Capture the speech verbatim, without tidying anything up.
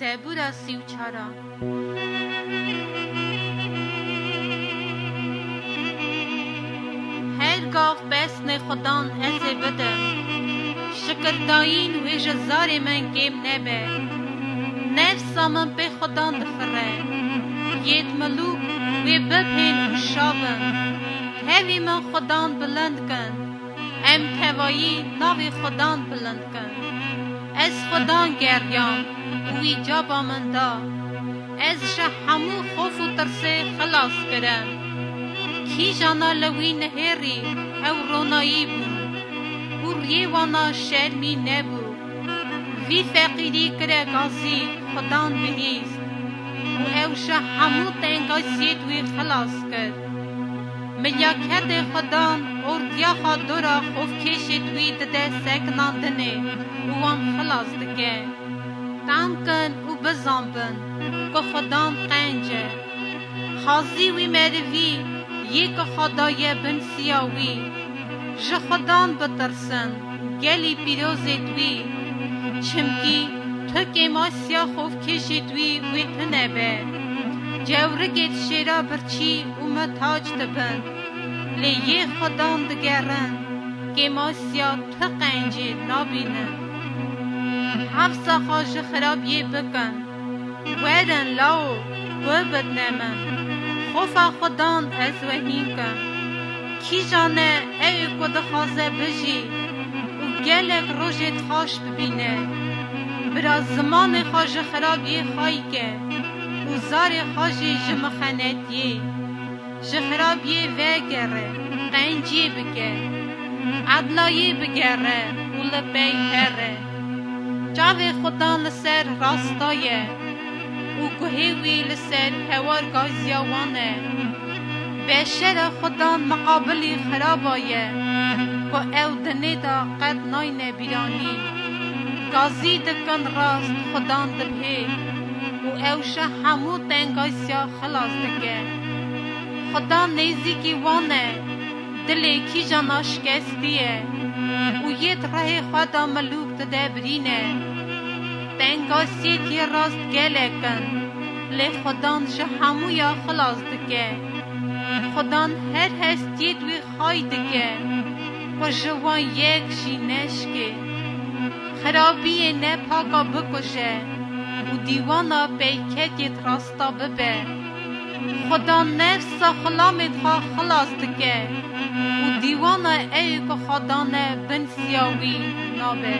Zebûra sî û çar a. Her gav pesnê Xudan ez ê bidim. Şikirdayîn wê ji zarê min kêm nebe. Nefsa min pê Xudan difire. Yêd milûk wê bibhên û şa bin. Tevî min Xudan bilind kin. Em tevayî navê Xudan bilind kin. Ez Xudan geriyam û wî caba min da. Ez ji hemû xof û tirsê xilas kirim. Kîjana li wî nihêrî ew ronayî bûn û riyê wana şermî nebû. Vî feqîrî kire gazî, Xudan bihîst û ew ji hemû tengasiyêd wî xilas kir. Milyaketê Xudan ordiyaxa dora xofkêşêd wî dide sekinandinê û wan xilas dike. Tam kin û bizanbin ku Xudan qenc e. Xazî wî merivî yê ku xwe daye bin siya wî. Ji Xudan bitirsin, gelî pîrozêd wî. Çimkî tu kêmasiya xofkêşêd wî wê tune be. Cewrikêd şêra birçî û mitac dibin. Lê yê Xudan digerin, kêmasiya tu qencê nabînin. Hefsa xwe ji xirabiyê bikin. Werin lawo, guh bidne min. Xofa Xudan ez we hîn kim. Kîjan e ew ê ku dixwaze bijî û gelek rojêd xaş bibîne? Bira zimanê xwe ji xirabiyê xayî ke û zarê xwe jî ji mixenetiyê. Ji xirabiyê vegere, qenciyê bike. Edlayê bigere û li pey here. Çavê Xudan li ser rasta ye û guhê wî li ser hewar gaziya wan e. Beşera Xudan miqabilî xiraba ye, ku ew dinê de qet nayne bîranî. Gazî dikin rast, Xudan dibihê û ew ji hemû tengasiya xilas dike. Xudan nêzîkî wan e, dilê kîjana şikestî ye û yêd rehê xwe de milûk dide birîne. Tengasiyêd yê rast gelek in, lê Xudan ji hemûya xilas dike. Xudan her hestiyêd wî xay dike, ku ji wan yek jî neşkê. Xirabiyê nepaka bikuje û dîwana peyketêd rasta bibe. Xudan nefsa xulamêd xwe xilas dike û dîwana ewê ku xwe dane bin siya wî nabe.